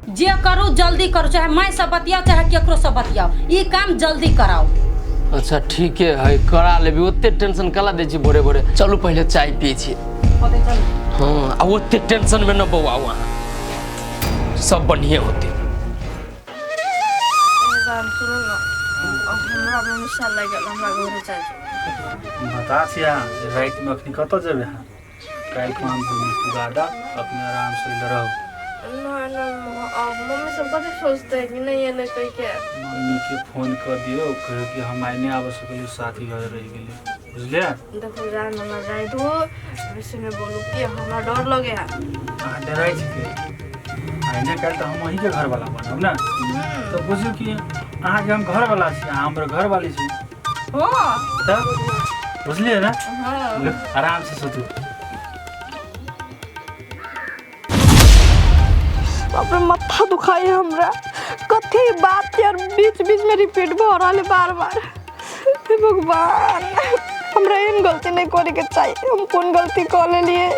जे करू जल्दी करू, चाहे माय से बतियाओ चाहे केकरो से बतियाओ, ई काम जल्दी कराओ। अच्छा ठीके है, करा लेबी, ओते टेंशन कला दै छी भोरे भोरे। चलू पहिले चाय पिए छी। हाँ, आ ओते टेंशन में न बौआउ अहाँ, सब बढ़िए होते। सुनू ने, हमरा मम्मी लागि गेल, हमरा घरे चल। बता छी अहाँ रातिमे अखनी कतऽ जेबै अहाँ? काल्हि खुना हम भोजन पुगा दब, अपने आरामसँ रहू। नहि नहि, मम्मी सब कथी सोचतै कि नहि एलै कहिके। मम्मीके फोन कऽ दियौ, कहियौ कि हम आइ नहि आबि सकलियै, साथी घर रहि गेलै, बुझलियै? देखू जान, हमरा जाय दू, बेसी नहि बोलू कि हमरा डर लगे है। अहाँ डराइ छी के? आइ नहि काल्हि तऽ हम अहीँके घरवाला बनब ने, तऽ बुझू कि अहाँके हम घरवाला छी, अहाँ हमर घरवाली छी। हाँ। तऽ बुझलियै ने? हाँ। लू, आरामसँ सोचू। बाप रे, माथा दुखाई हमरा। कथी बात यार बीच बीच में रिपीट भ रहल है बार बार। हे भगवान, हमरा एहन गलती नहीं करे के चाहिए, हम कोन गलती कर लेलिए?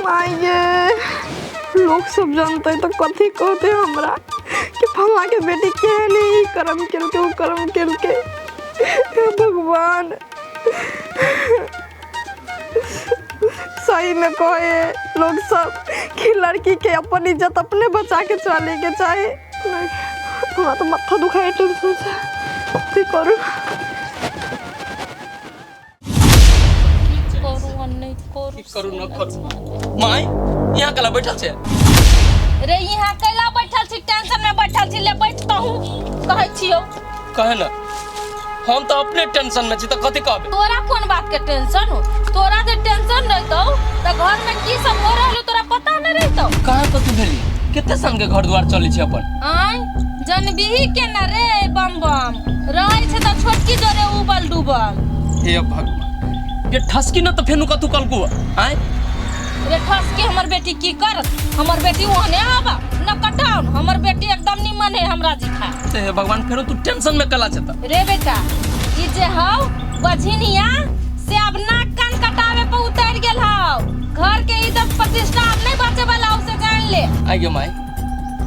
माये, लोग सब जानते तो कथी कहते हमरा कि फल्ला के बेटी केहन ई करम केलके ओ करम केलके। हे भगवान, सही में कहे लोग सब कि लड़की के अपन इज्जत अपने बचा के चले के चाही। नहीं, हमरा तो माथा दुखाए टेंशन से, की करू? करू आ नहि करू। की करू न करू। माय, यहाँ कला बैठल छै? रे, यहाँ कैला बैठल छी? टेंशन में बैठल छी। ले बैठतहूँ, कहै छियौ। कहे न, हम तऽ अपने टेंशन में छी तऽ कथी कहबै? तोरा कोन बात के टेंशन हो? तोरा जे टेंशन रहितौ तऽ घर में की सब हो रहल हो तोरा पता नहि रहितौ। कहाँ कथी भेली? कते सन के घर द्वार चलै छै अपन? आय जनबिही के न रे बम बम रहै छै तऽ छोटकी जोरे उबल डूबल। हे भगवान, ये ठसकी न तऽ फेनु कथू कलकू आय। रे ठसकी हमर बेटी की करत? हमर बेटी ओहने आबा न कटाउन, हमर बेटी एकदम निमन है हमरा जिखा। से हे भगवान, फेरो तू टेंशन में कला छता? रे बेटा, ई जे हौ बझिनिया से अब नाक कान कटावे पर उतर गेल हौ। घर के इज्जत प्रतिष्ठा अब नहीं बचे वाला हौ, से जान ले। आइ गे माय,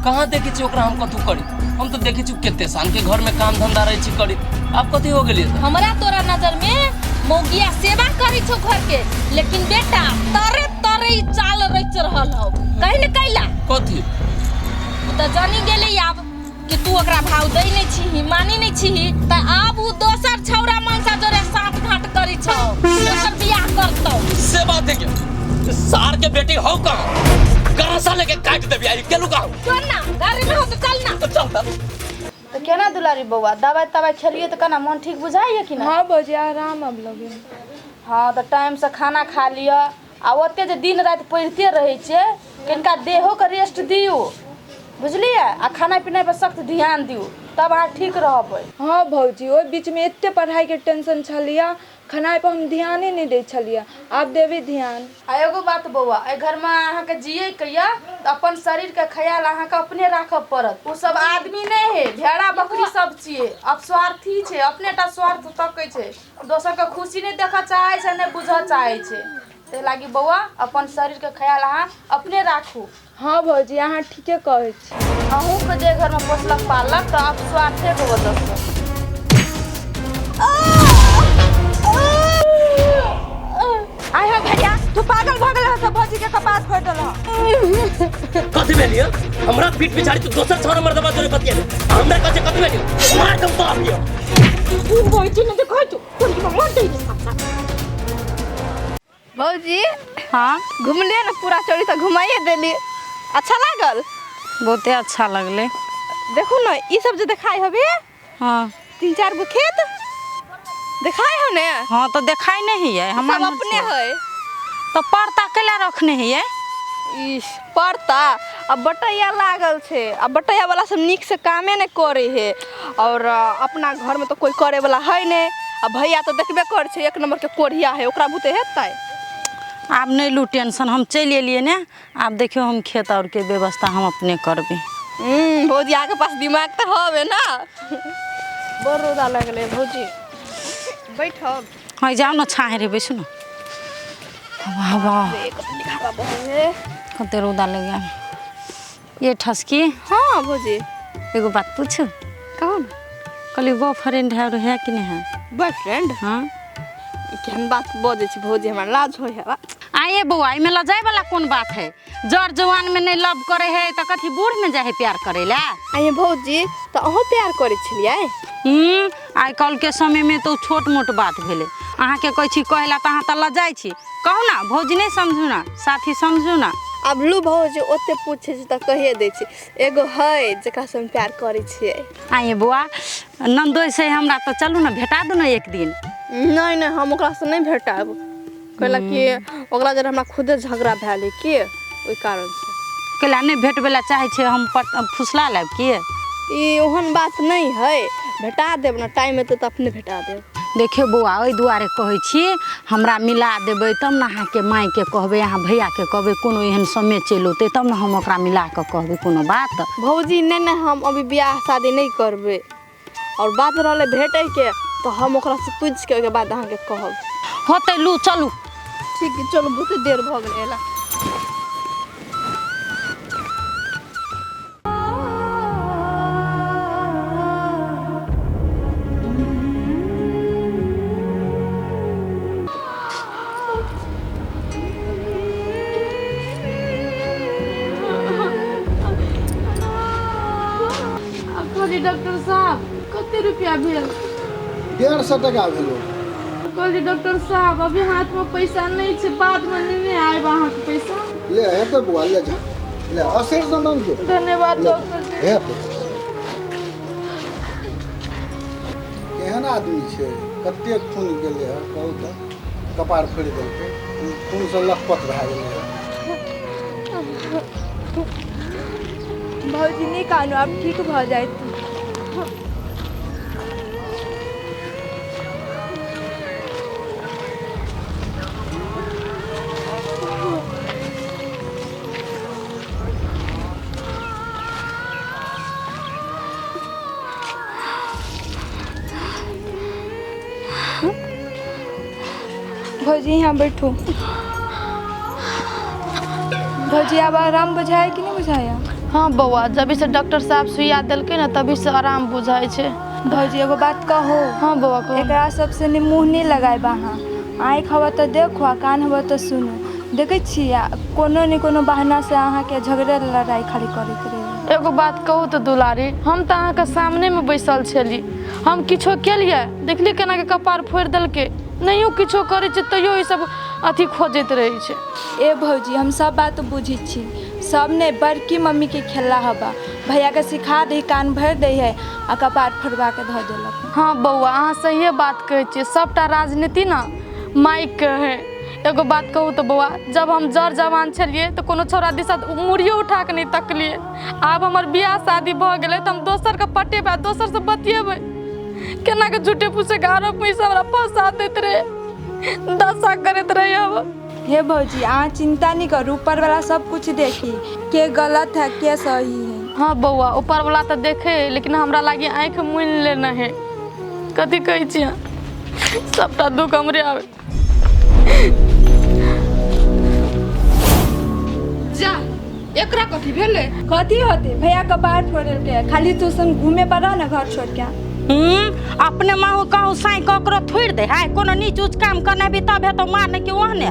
कहाँ देखै छी ओकरा हम कथू करी? हम तऽ देखै छी कते शान के घर में काम धंधा रहै छी करी, आब कथी हो गेलियै तऽ? हमरा तोरा नजर में मौगिया सेवा करै छौ घर के, लेकिन बेटा तरे तरे ई चाल रच रहल हौ। कहि ने कैला? कथी? ओ तऽ जानी गेलै आब कि तू ओकरा भाव दै नहि छीही, मानी नहि छीही, तऽ आब उ दोसर छौड़ा मनसा जोरे साँठ घाट करै छौ, दोसर बियाह करतौ। से बात है के सार के बेटी हौ कहाँ? गरसा लेके काट देबी आई केलू कहाँ? चल ना, गाड़ी में हो तो चल ना। तो चल तब। तऽ केना दुलारी बौआ, दवाइ तवाइ खेलियै तऽ केना मोन ठीक बुझाइए कि नहि? हाँ भौजी, आराम अब लगे। हँ, तऽ टाइमसँ खाना खा लिअ आ ओते जे दिन राति पढ़िते रहै छियै, कनिका देहोके रेस्ट दियौ, बुझलियै? आ खाना पीना पर सख्त ध्यान दियौ, तब अहाँ ठीक रहबै। हाँ भौजी, ओहि बीचमे एते पढ़ाइके टेंशन छलियै, खेनाइ पर हम ध्याने नहि दै छलियै, आब देबै ध्यान। आ एगो बात बौआ, एहि घरमे अहाँके जियैके यऽ तऽ अपन शरीरके ख्याल अहाँके अपने राखऽ पड़त। ओ सब आदमी नहि है, भेड़ा बकरी सब छियै, अब स्वार्थी छै, अपने टा स्वार्थ तकै छै, दोसरके खुशी नहि देखऽ चाहै छै, नहि बुझऽ चाहै छै। ताहि लागी बौआ, अपन शरीरके ख्याल अहाँ अपने राखू। हाँ भौजी, अहाँ ठीके कहै छी। अहूँके जे घरमे पोसलक पाललक तऽ आब स्वार्थेके वजहसँ। आय हे भैया, तू पागल भऽ गेल सब भौजी के कपास फोड़ि देलह। कथी भेल यौ? हमरा पीठ पिछाड़ी तू दोसर छौड़ा मर्दबा जोरे बतिया हमरा कहै छै कथी भेल यौ? मार दम बाप यौ। भौजी ने देखै तू कोन मार दै। भौजी। हाँ। घुमलियै ने पूरा चोरी तऽ घुमाइए देली, अच्छा लागल? बहुते अच्छा लगलै। देखू ने, ई सब जे देखाइ हबे। हाँ। 3-4 गो खेत देखाइ हो ने? हाँ, तऽ देखाइ नहीं है हमरा। सब अपने है। तऽ परता कैला रखने है? इस परता आ बटैया लागल छै, आ बटैया वाला सब नीक से कामे नहि करे है, और अपना घर में तो कोई करे वाला है नहीं, आ भैया तो देखबे कर छै, एक नंबर के कोढ़िया है, ओकरा बुते हेतै? आब नहि लू टेंशन, हम चलि एलियै ने, आब देखियौ हम खेत और के व्यवस्था हम अपने करबै। भौजी, अहाँके पास दिमाग तऽ हवे ना। बड़ रौदा लगलै भौजी, बैठब? हाँ, जाउ ने, छाहे रे, बैसू ने। वाह वाह, रे, कते नीक हवा बहै है। कते रौदा लागि गेल। ये ठसकी। हाँ भौजी। एगो बात पूछू? कहू ना। कहली बॉयफ्रेंड है और है कि नहीं है? बॉयफ्रेंड? हाँ। केहन बात बजै छी भौजी, हमरा लाज होइ है। आये बौआ, एहिमे लजाए वाला कोन बात है? जर जवान में नहीं लव करे है तो कथी बूढ़ में जाए प्यार करे ला? आये भौजी, तो अहूँ प्यार करे छलियै? आइ काल्हि के समय में तो छोट मोट बात भेलै। अहाँके कहै छी कहला तऽ अहाँ तऽ लजाइ छी। कहू ना भौजी, नहीं समझू ना, साथी समझू ना। आब लू भौजी, ओते पूछे छी तऽ कहिए दै छी, एगो है जकरा से हम प्यार करै छियै। आये बौआ, नन्दोइ से हमरा तऽ चलू ना, भेटा दू ना एक दिन। नहीं नहीं, हम ओकरा से नहीं भेटाब। कहला कि ओकरा जरा हमरा खुदे झगड़ा भेल की, ओहि कारण से। कहला नहीं भेटबै ला चाहै छै, हम फुसला लेब की? ई ओहन बात नहीं है, भेटा देब ना, टाइम एतै तऽ अपने भेटा देब। देखियौ बौआ, ओहि दुआरे कहै छी हमरा मिला देबै तब ने अहाँके मायके कहबै, अहाँ भैयाके कहबै, कोनो एहन समय चलि औतै तब ने हम ओकरा मिला कऽ कहबै कोनो बात। भौजी नहीं नहीं, हम अभी बियाह शादी नहीं करबै, और बात रहलै भेटैके तऽ हम ओकरा से पूछि के ओहिके बाद अहाँके कहब। होतै, लू चलू। ठीक है चलू, बहुते देर भऽ गेलै एला। डॉक्टर साहब कते रुपया भेल? 150 टका भेलो। कहली डॉक्टर साहब अभी हाथ में पैसा नहीं छै, बाद में लेने आएब अहाँके पैसा। ले हेतै बौआ, ले जा, ले असर दंदन के। धन्यवाद डॉक्टर जी। हेतै। केहन आदमी छै, कते खून गेलै हँ कहू तऽ, कपार फोड़ि देलकै, खूनसँ लथपथ भए गेलै हँ। भौजी नहीं कानू, आब ठीक भऽ जायत। भौजी यहाँ बैठू। भौजी आब आराम बुझाया कि नहीं बुझाया? हाँ बौआ, जब से डॉक्टर साहब सुइया देलकै ना तभी से आराम बुझाइ छै। भौजी एगो बात कहो? हाँ बौआ कहो। एकरा सबसे ने मुँह नहीं लगायब अहाँ, आँखि हवा तऽ देखो आ कान हवा तऽ सुनू। देखै छियै कोनो ने कोनो बहाना से अहाँके झगड़े लड़ाई खाली करैत रहै। एगो बात कहू तऽ दुलारी, हम तऽ अहाँके सामनेमे बैसल छली, हम किछो केलियै देखली केना के कपार फोड़ि देलकै, नहियो किछो करै छै तैयो ई सब अथी खोजैत रहै छै। ए भौजी हम सब बात बुझै छी, सब ने बड़की मम्मी के खेला हबा, भैया के सिखा दे, कान भरि दै है आ कपार फोड़वा के धऽ देलक। हाँ बौआ, अहाँ सहिए बात कहै छियै, सबटा राजनीति ना माइक के है। एगो बात कहू तऽ बौआ, जब हम जर जवान छलियै तऽ कोनो छौड़ा दिशा मुड़ियो उठा के नहि तकलियै, आब हमर बियाह शादी भऽ गेलै तऽ हम दोसरके पटेबै, दोसरसँ बतियेबै, केना के झूठे फूसे के आरोप में हमरा फंसा दैत रहे, दशा करैत रहे। अब हे भौजी अहाँ चिंता नहीं करू, ऊपर वाला सब कुछ देखी के गलत है के सही है। हाँ बौआ, ऊपर वाला तऽ देखे, लेकिन हमरा लागी आँखि मुनि लेना है। कथी कहै छी अहाँ, सबटा दुख हमरे आवे। जा, एकरा कथी भेलै? कथी होते, भैया कपार फोड़लकै, खाली तू संग घूमे पर रह ना घर छोड़ के। अपने माँ कहूँ साई ककरो थोड़ि दे है, कोनो नीच उच काम करने भी तब हेतौ मारने के ओहने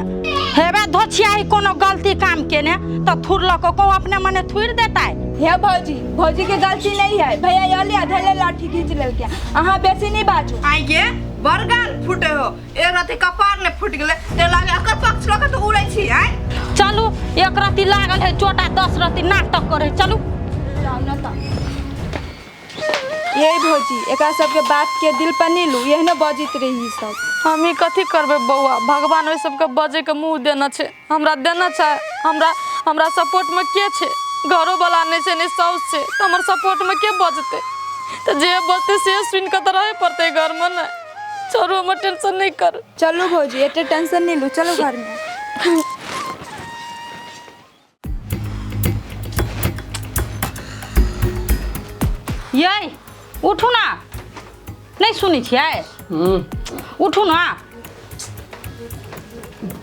हेबे धोछियाही, कोनो गलती काम केने तऽ थुरलक कहूँ अपने मने थुड़ि देतै। हे भौजी, भौजी के गलती नहीं है, भैया अलिया धैले लाठी खींच लेलकै, अहाँ बेसी नहीं बाजू। आइये बरगाल फूटे हो, एक राति कपार ने फूट गेलै ते लागे एकर पक्ष लऽ के तऽ उड़ै छी। आइ चलू, एक राति लागल है चोटा, 10 राति नाटक करे, चलू जाउ ना तऽ। ये भौजी एकरा सबके बात के दिल पर नहीं लू, एहने बजैत रही सब। हम ई कथी करबै बौआ, भगवान ओहि सबके बजैके मुँह देना छै, हमरा देना छै, हमरा हमरा सपोर्टमे के छै? घरो वाला नहि छै, नहि साउस छै, तऽ हमर सपोर्टमे के बजतै? तऽ जे बजतै से सुनि कऽ तऽ रहै पड़तै घरमे ने। छोड़ू, हमर टेंशन नहीं करू। चलू भौजी एते टेंशन नहीं लू, चलू घर में। ये उठू ना, नहीं सुनै छियै? उठू ना।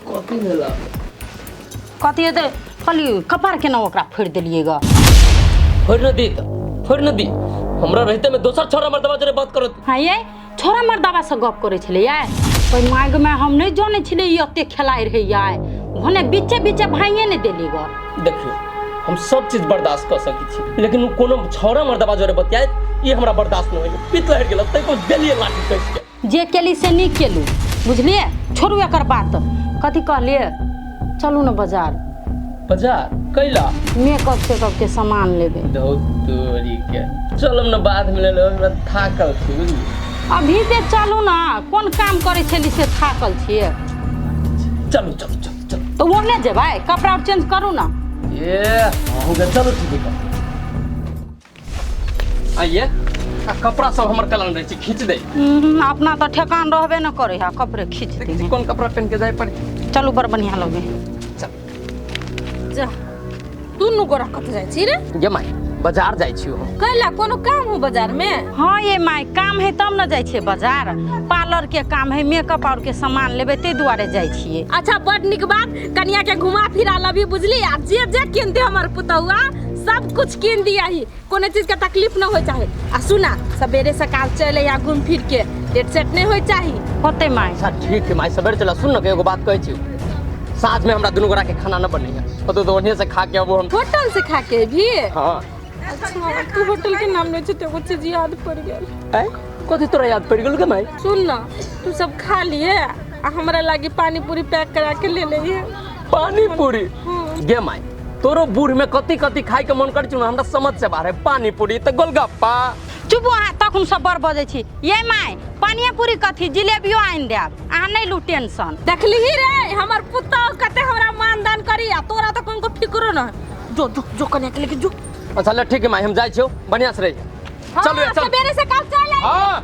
कथी भेल? कथी हेतै, कहली कपार केना ओकरा फोड़ि देलियै ग। फोड़ि न दी तऽ फोड़ि न दी, हमरा रहिते में दोसर छोरा मर्दबा जरे बात करत। हाँ ये छोरा मर्दबा से गप करै छलै यै। ओहि माइग में हम नहि जानै छलियै ई एते खेलाइ रहै यै, भने बीचे बीचे भाइये नहि देली ग। देखियौ हम सब चीज बर्दाश्त कऽ सकै छी, लेकिन ओ कोनो छौड़ा मर्दबा जरे बतियाइत ई हमरा बर्दाश्त नहि होइए। पित्त लहरि गेल तै पर देलियै लाठी कसि के। जे केली से नीक केलू बुझलियै। छोड़ू एकर बात, कथी कहलियै चलू ने बाजार। बाजार कैला? मेकअप तेकअप के सामान लेबै। धौ तोरी के, चलब ने बाद में ले लेब, हमरा थाकल छी बुझलियै। अभी जे चलू ने, कोन काम करै छली से थाकल छियै। चलू चलू चलू चलू। तऽ ओने जेबै, कपड़ा आर चेंज करू ने। ए अहूँके चलू ठीक है। आइए आ कपड़ा सब हमर कलन रहै छै खींच दे। अपना तऽ ठेकान रहबे न करै है, कपड़े खींच दे। कोन कपड़ा पहन के जाय पड़े? चलू बड़ बढ़िया लगे। चल जा दुनू गोरा कत जाइ छी रे? गे माय बाजार जाइ छी हम। कैला कोनो काम हो बाजार में? हाँ ये माय काम है तब न जाइ छियै बाजार, पार्लर के काम है, मेकअप और के सामान लेबै ताहि दुआरे जाइ छियै। अच्छा बड नीक बात, कनिया के घुमा फिरा लबी बुझली, आ जे जे कीन दे हमर पुतहुआ सब कुछ कीन दिया ही, कोनो चीज के तकलीफ न हो चाहे। आ सुना सवेरे सकाल चले या घूम फिर के, लेट सेट नहीं हो चाही। होते माय। अच्छा ठीक है माय सवेरे चला। सुन न एगो बात कहै छी, साँझ में हमरा दुनू गोरा के खाना न बनै है, तो ओन्हे से खा के अबो हम। होटल से खा के भी? हाँ। अच्छा तू होटल के नाम ले छै एगो चीज याद पड़ गेल। कथी तोरा याद पड़ गेल गे माय? सुन न तू सब खा लिए आ हमरा लागी पानी पूरी पैक करा के ले लिए। पानी पूरी? गे माय तोरो बूढ़ में कथी कथी खाय के मन करै छौ हमरा समझ से बाहर है। पानी पूरी तऽ गोलगप्पा। चुप अहाँ तखन सब बड़ बजै छी। ये माय पानिये पूरी कथी जिलेबियो आनि देब, अहाँ नहि लू टेंशन। देखलिही रे हमर पुतहु कते हमरा मानदान करी, आ तोरा तऽ कोनो फिकरो न। जो जो जो कनिया के लेके जो। अच्छा ले ठीक है माय हम जाइ छियौ, बढ़िया से रही। चलू चल सवेरे से काल चल। हां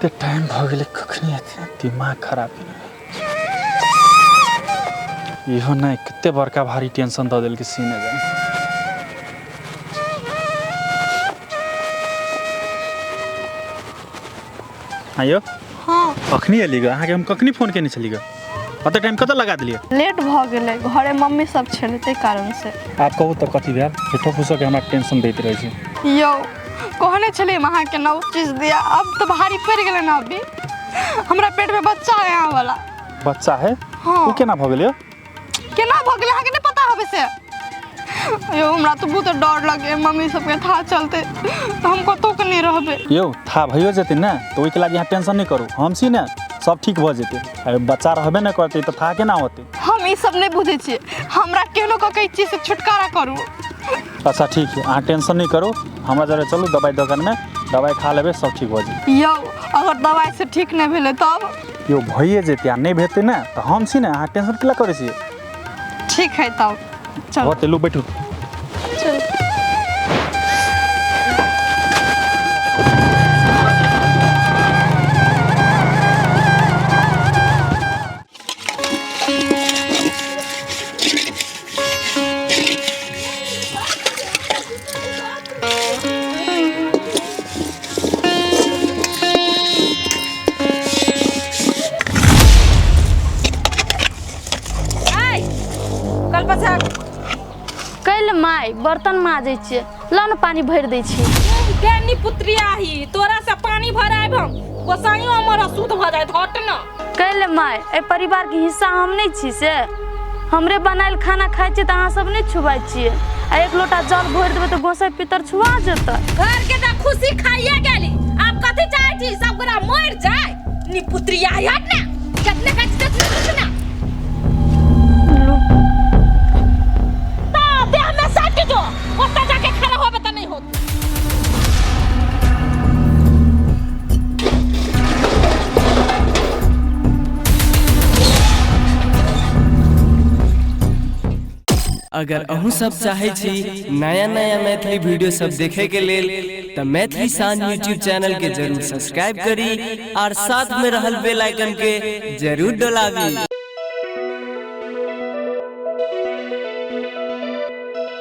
ते टाइम भ गेलै कखनी एते दिमाग खराब केने। इहो नहि कते बड़का भारी टेंशन दऽ देलकै सीने जान। आइयो। हाँ कखनी एली ग? अहाँके हम कखनी फोन केने छली ग? अते टाइम कतऽ लगा देलियै? लेट भऽ गेलै, घरे मम्मी सब छलै ताहि कारण से। आब कहू तऽ कथी भेल? झूठो फूसो के हमरा टेंशन दैत रहै छै। यौ कहने छलियै हम अहाँके न ओ चीज दिया, अब तऽ भारी पड़ि गेलै ने। अभी हमरा पेट में बच्चा है अहाँ वाला। बच्चा है? हाँ। ओ केना भऽ गेलै? केना भऽ गेलै अहाँके नहि पता हबे से? यौ हमरा तऽ बहुत डर लगे, मम्मी सबके था चलते तऽ हम कतहु के नहि रहबै। यौ था भइयो जेतै ने तऽ ओहिके लागि अहाँ टेंशन नहि करू, हम छी ने सब ठीक भऽ जेतै। आ बच्चा रहबे नहि करतै तऽ था केना होतै? हम ई सब नहि बुझै छियै, हमरा केहनो कऽ के ई चीजसँ छुटकारा करू। अच्छा ठीक है अहाँ टेंशन नहीं करू, हमरा जरे चलू दवाई दोकान में दवाई खा लेबै सब ठीक भऽ जेतै। यौ अगर दवाई से ठीक नहि भेलै तब? यौ भइए जेतै आ नहि भेतै ने तऽ हम छी ने, अहाँ टेंशन केला करै छियै? ठीक है तब चल। होतै लू बैठू। चल। कैल my बर्तन माजै छियै, ल न पानी भरि दै छी। केनी पुत्रिया ही तोरा से पानी भरायब हम, गोसाइयो हमर अशुद्ध भऽ जायत। हट न। कैल my एहि परिवार के हिस्सा हम नहि छी से? हमरे बनायल खाना खाइ छियै तऽ अहाँ सब नहि छुबै छियै, आ एक लोटा जल भरि देबै तऽ गोसाइ पितर छुआ जेतै। घर के तऽ खुशी खाइए गेली, आब कथी चाहै छी सब गोरा मरि जाय? नी पुत्रिया ही हट न, जतने खाइ छी ततने कुछ ना। देह में सट जो, ओतऽ जाके खड़ा होबे तऽ नहीं होत। अगर अहूँ सब चाहे छी नया नया मैथिली वीडियो सब देखे के लेल त मैथिली शान यूट्यूब चैनल के जरूर सब्सक्राइब करी और साथ में रहल बेल आइकन के जरूर डोलाबी।